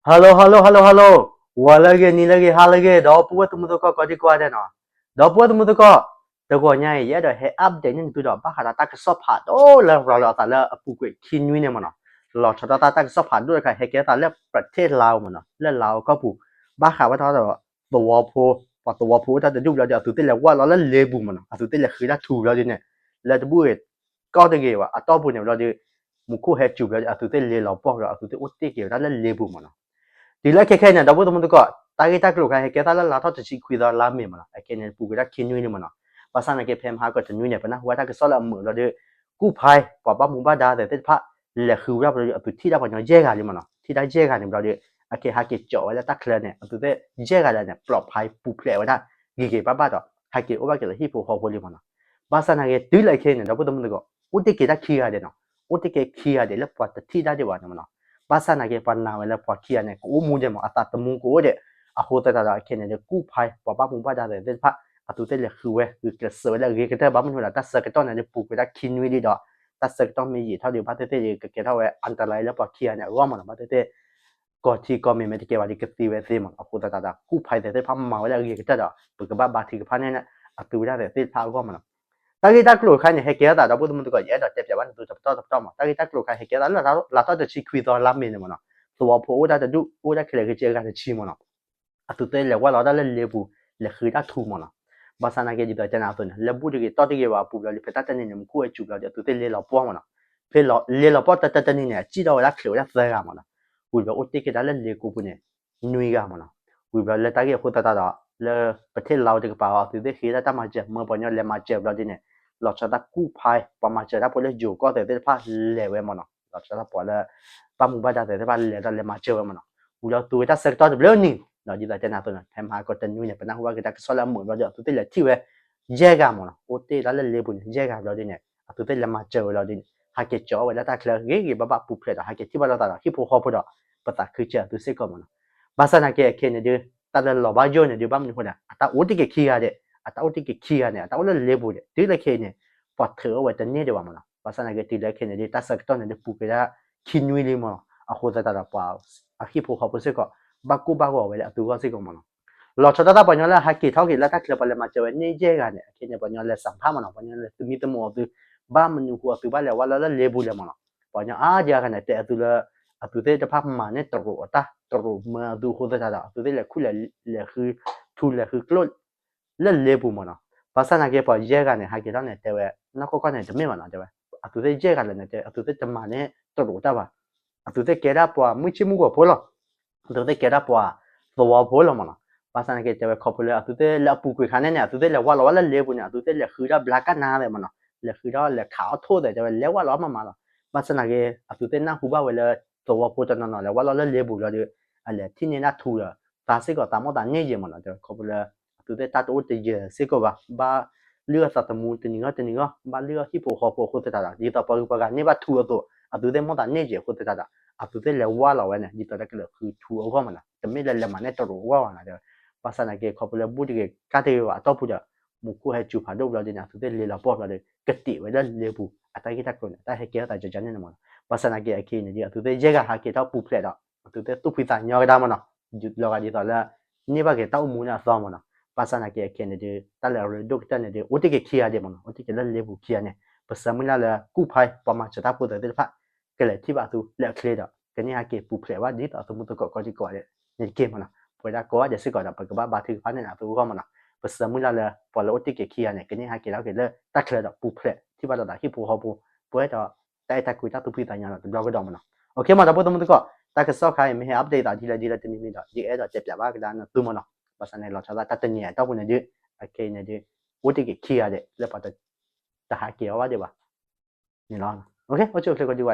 Hello hello hello hello, ဂီၤလၢအဂ့ၤ နံၤလၢအဂ့ၤ ဟါလၢအဂ့ၤ ဒီပုၢ်ဝဲၢ်သမုသကိး ကိးဒံကိးဂၤဒဲးနီၤ. ဒီပုၢ်ဝဲၢ်သမုသကိး တဂီၤညါအံၤ ယအဲၣ်ဒိးဟဲ update န့ၢ်သုဒီး ဘၣ်ဃးဒီးတၢ်ကစီၣ်ဖးဒိၣ်လၢရၤလီၤအသးလၢအပူၤကွံာ်ခံနွံန့ၣ်မ့ၢ်နီၤ. လီၤဆီဒၣ်တၢ်တၢ်ကစီၣ်ဖးဒိၣ်တခါ ဟဲကဲထီၣ်သးလၢပထ့လါအမ့ၢ်နီၤ, လၢလါအကီၢ်ပူၤ ဘၣ်ဃးဝဲဒၣ်ဒီး သဝီဖိ, ပှၤသဝီဖိအိၣ်တၢ်တဒူၣ်ဘျီဒီး အသုးသ့ၣ်လဲၤဝၢ်လီၤလၢလ့ပူၤမ့ၢ်နီၤ, အသုးသ့ၣ်လဲၤဃ့တၢ်ထူဘျီဒုန့ၣ် လၢတဘူၣ်ဂ့ၤကီၢ်တဂ့ၤဘၣ် အတီၢ်ပူၤန့ၣ်ဘျီဒီး မူခိၣ်ဟဲစူၤဘျီဒီး အသုးသ့ၣ်လဲၤလီၤပှီၢ်ဘျီ အသုးသ့ၣ်အိၣ်တ့ၢ်က့ၤဝဲဒၣ်လၢလ့ပူၤမ့ၢ်နီၤ. တုၤလၢခဲခဲအံၤန့ၣ် ဒီပုၢ်ဝဲၢ်သမုသကိး တၢ်ဂ့ၢ်တၢ်ကျိၤခါ ဟဲကဲထီၣ်လၢလါထီၣ်တဆံခွံသီလါမ့ၤမ့ၢ်နီၤ, အခဲအံၤန့ၣ် ပူၤကွံာ်ဒၣ်ခံနွံန့ၣ်မ့ၢ်နီၤ. ဘၣ်ဆၣ်သနာ်က့ ဖဲမဟါကီးတနွံန့ၣ် ပနၢ်ဟူဘၣ်တၢ်ကစီၣ်လၢအမုာ်ဘျီဒီး ကူၣ်ဖဲ ပှၤဘၣ်မူဘၣ်ဒါသ့ၣ်တဖၣ် လဲၤဃုဝဲဒၣ်ဘျီဒီး အသုးထံၣ်ဒၣ်ပှၤကညီယဲၢ်ဂၤလံမ့ၢ်နီၤ, ထံၣ်ဒၣ်ယဲၢ်ဂၤန့ၣ်ဘျီဒီး အခဲဟးက့ၤကၠီးဝဲလၢတၢ်ချၢန့ၣ် အသုးသ့ၣ်ယဲၢ်ဂၤလၢာ်န့ၣ် ပျီဖဲပူၤဖျဲးဝဲဒၣ် ဂ့ၤဂ့ၤဘၣ်ဘၣ်ဒီး ဟးက့ၤအိၣ်ဘၣ်က့ၤလၢဟံၣ်ဖိဃီဖိလံမ့ၢ်နီၤ. ဘၣ်ဆၣ်သနာ်က့ တုၤလၢခဲအံၤန့ၣ် ဒီပုၢ်ဝဲၢ်သမုသကိး အိၣ်တ့ၢ်က့ၤတၢ်ခံဂၤဒဲးနီၤ, အိၣ်တ့ၢ်က့ၤခံဂၤဒဲးလၢပှၤတထံၣ်ဒၣ်ဒံးဘၣ်န့ၣ်မ့ၢ်နီၤ. ဘၣ်ဆၣ်သနာ်က့ ပှၤနာ်ဝဲလၢပှၤခံဂၤန့ၣ် ကအိၣ်မူဒဲးမ့ၢ် အသးသမူကအိၣ်ဒဲး, အဃိသတးဒီး အခဲအံၤန့ၣ်ဒီး ကူၣ်ဖဲ ပှၤဘၣ်မူဘၣ်ဒါသ့ၣ်တဖၣ် အသုးသ့ၣ်လဲၤဃုဝဲ ဂုာ်ကျဲးစၢးဝဲလၢအဂ့ၤကတၢၢ် ဘၣ်မနုၤအဃိဒီး တၢ်ဆၢကတီၢ်န့ၣ်ဒီး ပူၤကွံာ်ဒၣ်ခံနွံလံဒီး တၢ်ဆၢကတီၢ်မ့ၢ်ယံာ်ထီၣ်ဒီး ဘၣ်သ့ၣ်သ့ၣ်ဒီး ကကဲထီၣ်ဝဲ အန္တရာယ် လၢပှၤခံဂၤန့ၣ်အဂီၢ်မ့ၢ်နီၤ, ဘၣ်သ့ၣ်သ့ၣ် ကီၢ်ထံကီၢ်မဲာ်မ့ၢ်တကဲဘၣ်ဒီး ကသံဝဲသ့မ့ၢ်နီၤ. အဃိသတးဒီး ကူၣ်ဖဲသ့ၣ်တဖၣ်မၤဝဲလၢအဂ့ၤကတၢၢ်ဒီး ပကဘၣ်ဘါထုကဖၣ်န့ၢ် အသုးဝဲဒၣ်သ့ၣ်တဖၣ်အဂီၢ်မ့ၢ်နီၤ. တၢ်ဂ့ၢ်တၢ်ကျိၤတခါန့ၣ် ဟဲကဲထီၣ်သး ဒီပုၢ်ဝဲၢ်သမုသကိး ယအဲၣ်ဒိးတဲပၠးဘၣ်န့ၣ်သုတပတီၢ်တပတီၢ်မ့ၢ်, တၢ်ဂ့ၢ်တၢ်ကျိၤတခါ ဟဲကဲထီၣ်လၢလါထီၣ်တဆံခွံသီလါမ့ၤန့ၣ်မ့ၢ်နီၤ, သဝီဖိအိၣ်တၢ်တဒူၣ် အိၣ်ဒၣ်ခဲလၢာ်ဂ့ၤကဲဂၤတဆံမ့ၢ်နီၤ, အသုးသ့ၣ်လဲၤဝၢ်လီၤဒၣ်လၢလ့ပူၤ လဲၤဃုတၢ်ထူမ့ၢ်နီၤ. ဘၣ်ဆၣ်သနာ်က့ ဒ်သိးတဲနၤအသိးန့ၣ် လၢဘူၣ်တဂ့ၤတီၢ်တဂ့ၤဘၣ်အပူၤဘျီဒီး ဖဲတၢ်တနံၤန့ၣ် မူခိၣ်ဟဲစူၤဘျီဒီး အသုးသ့ၣ်လဲၤလီၤပှီၢ်မ့ၢ်နီၤ. ဖဲလဲၤလီၤပှီၢ်တၢ်တၢ်တနံၤန့ၣ် အစံၣ်ထီၣ်ဝဲဒၣ်ချုးဝဲဒၣ်သၢဂၤမ့ၢ်နီၤ. ဝံၤဘျီအိၣ်တ့ၢ်က့ၤတၢ်လၢလ့ကိပူၤန့ၣ် နွံဂၤမ့ၢ်နီၤ. ဝံၤဘျီလၢတၢ်ဂ့ၢ်အဃိသတးဒီး လၢပထ့လါတကပၤအီၤ အသုးသ့ၣ်ဃ့ဒၣ်တၢ်မၤစၢၤ မၢပှၤကညီလဲၤမၤစၢၤဘျီဒ်န့ၣ် လီၤဆီဒၣ်တၢ်ကူၣ်ဖဲ ပှၤမၤစၢၤတၢ်ဖိလၢယိၤကီၢ်သ့ၣ်တဖၣ်လဲၤဝဲမ့ၢ်နီၤ, လီၤဆီဒၣ်တၢ်ပှၤလၢ ဘၣ်မူဘၣ်ဒါသ့ၣ်တဖၣ်လဲၤတၢ်လဲၤမၤစၢၤဝဲမ့ၢ်နီၤ. ဝံၤလီၤသုးဝဲတၢ်ဆၢကတီၢ်တဘျုးနံၤ ဒ်သိးတဲနၤအသိးန့ၣ် ဖဲမဟါကီးတနွံန့ၣ် ပနၢ်ဟူဘၣ်က့ၤတၢ်ကစီၣ်လၢအမုာ်ဘျီဒီး အသုးသ့ၣ်လဲၤထံၣ်ဝဲ ယဲၢ်ဂၤမ့ၢ်နီၤ, အိၣ်တ့ၢ်ဒၣ်လၢလ့ပူၤန့ၣ် ယဲၢ်ဂၤဘျီဒ်န့ၣ် အသုးသ့ၣ်လဲၤမၤစၢၤဝဲလီၤဒ်န့ၣ် ဟးက့ၤကၠီဝဲလၢတၢ်ချၢဂ့ၤဂ့ၤဘၣ်ဘၣ် ပူၤဖျဲးဒီး ဟးက့ၤထံၣ်ဘၣ်လိာ်သးဒီးဟံၣ်ဖိဃီဖိဒီး ပသးခုစၢၤအသုးစ့ၢ်ကီးမ့ၢ်နီၤ. ဘၣ်ဆၣ်သနာ်က့ အခဲအံၤန့ၣ်ဒုး တၢ်လၢလီၤဘၣ်ယိၣ်န့ၣ်ဒုး ဘၣ်မနုၤအဃိဒီး အတၢ်အိၣ်တ့ၢ်က့ၤခံဂၤဒဲး, အတၢ်အိၣ်တ့ၢ်က့ၤခံဂၤန့ၣ် အတၢ်အိၣ်လၢလ့ပူၤဒဲး တုၤလၢခဲအံၤန့ၣ် ပှၤထုးအီၣ်ဝဲတန့ၢ်ဒံးဘၣ်မ့ၢ်နီၤ. ဘၣ်ဆၣ်သနာ်က့ တုၤလၢခဲအံၤန့ၣ်ဒုး တၢ်ဆၢကတီၢ်န့ၣ်ဒုး ပူၤကွံာ်ဒၣ်ခံနွံလံမ့ၢ်နီၤ. အဃိသတးဒီး ပှၤ အဟံၣ်ဖိဃီဖိစ့ၢ်ကီး ဘၣ်ကိၢ်ဘၣ်ဂီၤဝဲလၢအသုးအဂီၢ်စ့ၢ်ကီးမ့ၢ်နီၤ. လီၤဆီဒၣ်တၢ်ပှၤကညီလၢဟးက့ၤထီၣ်က့ၤလၢတၢ်ချၢ ပှၤလဲၤမၤစၢၤဝဲန့ၢ်ယဲၢ်ဂၤန့ၣ် အခဲအံၤန့ၣ် ပှၤကညီလဲၤစးဖးမ့ၢ်နီၤ, ပှၤကညီလဲၤသမံသမိးအသုး ဘၣ်မနုၤဃိအသုးဘၣ်လဲၤဝဲလီၤလၢလ့ပူၤလဲၣ်မ့ၢ်နီၤ. ပှၤကညီအါဒံအါဂၤန့ၣ် တဲအသုးလၢ အသုးသ့ၣ်တဖၣ်မၤန့ၢ်တရူးအတၢ် တရူးမၢအသုးအဃိသတးဒီး အသုးသ့ၣ်လဲၤခူၣ်လဲၤ လဲၤဃုထူလဲၤဃုကျိၣ် လၢလ့ပူၤမ့ၢ်နီၤ. ဘၣ်ဆၣ်သနာ်က့ ပှၤယဲၢ်ဂၤန့ၣ် ဟးက့ၤထီၣ်န့ၣ် တဲဝဲ နီၢ်ကီၢ်ကီၢ်န့ၣ် တမ့ၢ်ဘၣ်နီၤ, တဲဝဲ အသုးသ့ၣ်ယဲၢ်ဂၤလၢာ်န့ၣ် တဲ အသုးသ့ၣ်တမၤန့ၢ်တရူးတၢ်ဘၣ်. အသုးသ့ၣ်ကဲဒၣ်ပှၤမုၢ်ဆ့ၣ်မုၢ်ဂီၤဖိလီၤ. အသုးသ့ၣ်ကဲဒၣ်ပှၤသဝီဖိလီၤမ့ၢ်နီၤ. ဘၣ်ဆၣ်သနာ်က့ တဲဝဲခီဖျိလၢအသုးသ့ၣ်လၢအပူၤကွံာ်ခါန့ၣ်န့ၣ် အသုးသ့ၣ်လဲၤဝဲလီၤဝဲလၢလ့ပူၤန့ၣ် အသုးသ့ၣ်လဲၤဃုဒၣ်ဘျါကၣ်နါသ့ၣ်မ့ၢ်နီၤ, လဲၤဃုဒၣ်လဲၤခးအီၣ်ထိၣ်သ့ၣ် တဲဝဲ လဲၤဝဲလီၤမးမးလီၤ. ဘၣ်ဆၣ်သနာ်က့ အသုးသ့ၣ်နၢ်ဟူဘၣ်ဝဲလၢ သဝီဖိတနီၤနီၤ လဲၤဝဲလီၤလၢလ့ပူၤလီၤဒီး အလဲၤထံၣ်န့ၢ်ဒၣ်ထူဒီး သးစ့ၢ်ကီးသးမိၣ်သးန့ၢ်ယဲၢ်မ့ၢ်နီၤ, တဲဝဲခီဖျိလၢ အသုးသ့ၣ်တၢ်တအိၣ်တယၢၤစ့ၢ်ကီးဘၣ်, ဘၣ်လုၢ်အီၣ်သးသမူတနံၤဂီၢ်တနံၤဂီၢ်, ဘၣ်လုၢ်အီၣ်ဟံၣ်ဖိဃီဖိအဃိသတးဒီး ဒ်သိးပှၤဂုၤပှၤဂၤန့ၢ်ဘၣ်ထူအသိး အသုးသ့ၣ်မိၣ်သးန့ၢ်ယဲၢ်အဃိသတးဒီး အသုးသ့ၣ်လဲၤဝဲလီၤဝဲန့ၣ် ဒ်သိးလၢကလဲၤဃုထူအဂီၢ်မ့ၢ်နီၤ, တမ့ၢ်လၢလဲၤမၤန့ၢ်တရူးအဂီၢ်ဘၣ်နီၤ, တဲဝဲ. ဘၣ်ဆၣ်သနာ်က့ ခီဖျိလၢဘူၣ်တဂ့ၤကၣ်တဂ့ၤဘၣ်အတီၢ်ပူၤဒီး မူခိၣ်ဟဲစူၤဖးဒိၣ်ဘျီဒ်န့ၣ် အသုးသ့ၣ်လဲၤလီၤပှီၢ်ဘျီဒီး ကတံာ်ဝဲလၢလ့ပူၤ အတၢ်ဂ့ၢ်တၢ်ကျိၤန့ၣ် တၢ်ဟဲကဲထီၣ်သးကၠီကၠီန့ၣ်မ့ၢ်နီၤ. ဘၣ်ဆၣ်သနာ်က့ အခဲအံၤန့ၣ်ဒုး အသုးသ့ၣ်ယဲၢ်ဂၤဟးက့ၤထီၣ်ပူၤဖျဲးဒီး အသုးသ့ၣ်သူၣ်ဖှံသးညီကဒါမ့ၢ်နီၤ, လီၤဂာ်ဒ်သိးလၢ န့ၢ်ဘၣ်က့ၤတၢ်အိၣ်မူန့ၣ်အသီမ့ၢ်နီၤ. ဘၣ်ဆၣ်သနာ်က့ အခဲအံၤန့ၣ်ဒုး တၢ်လၢအရ့ဒိၣ်ကတၢၢ်န့ၣ်ဒုး အိၣ်တ့ၢ်က့ၤခံဂၤဒဲးမ့ၢ်နီၤ, အိၣ်တ့ၢ်က့ၤလၢလ့ပူၤခံဂၤန့ၣ် ပဆၢမုၢ်လၢ်လၢ ကူၣ်ဖဲ ပှၤမၤစၢၤတၢ်ဖိသ့ၣ်တဖၣ် ကလဲၤထံၣ်ဘၣ်အသုးလၢအချ့ဒီး ကန့ၢ်ဟဲက့ၤပူၤဖျဲးဘၣ်ဒ်သိးအသုးမုၢ်သကိးကိးဒံကိးဂၤဒဲးန့ၣ်တက့ၢ်မ့ၢ်နီၤ. ပဝဲဒၣ်ကိးဂၤဒဲးစ့ၢ်ကီးဒီး ပကဘၣ်ဘါထုကဖၣ်န့ၢ်အသုးအဂီၢ်မ့ၢ်နီၤ. ပဆၢမုၢ်လၢ်လၢ ပှၤလၢအိၣ်တ့ၢ်က့ၤခံဂၤန့ၣ် ကန့ၢ်ဟဲက့ၤထီၣ်က့ၤလၢတၢ်ချၢဒီးပူၤဖျဲးထံၣ်ဘၣ်လိာ်သးဟံၣ်ဖိဃီဖိ ပဝဲဒီး တၢ်အဲၣ်တၢ်ကွံတၢ်သူၣ်ဖှံသးညီဒီးတဘျီကဒီးမ့ၢ်နီၤ. အိၣ်ခ့မ့ၢ် ဒီပုၢ်ဝဲၢ်သမုၢ်သကိး တၢ်ကစီၣ်ခါအံၤ မ့ၢ်ဟဲ update သးဒ်လဲၣ်ဒ်လဲၣ်တမံၤမံၤဒီး ယအဲၣ်ဒိးတဲပၠးဘၣ်ကဒါနသုမ့ၢ်နီၤ. ဘၣ်ဆၣ်န့ၣ် လီၤဆီဒၣ်တၢ်တနံၤအတီၢ်ပူၤန့ၣ်ဒုး အခဲအံၤန့ၣ်ဒုး အိၣ်တ့ၢ်က့ၤခံဂၤဒဲး လၢပှၤတဟးက့ၤအီၤဘၣ်ဒံးဘၣ်န့ၣ်လီၤ. အိၣ်ဆူၣ်အိၣ်ချ့ကိးဒံကိးဂၤဒဲး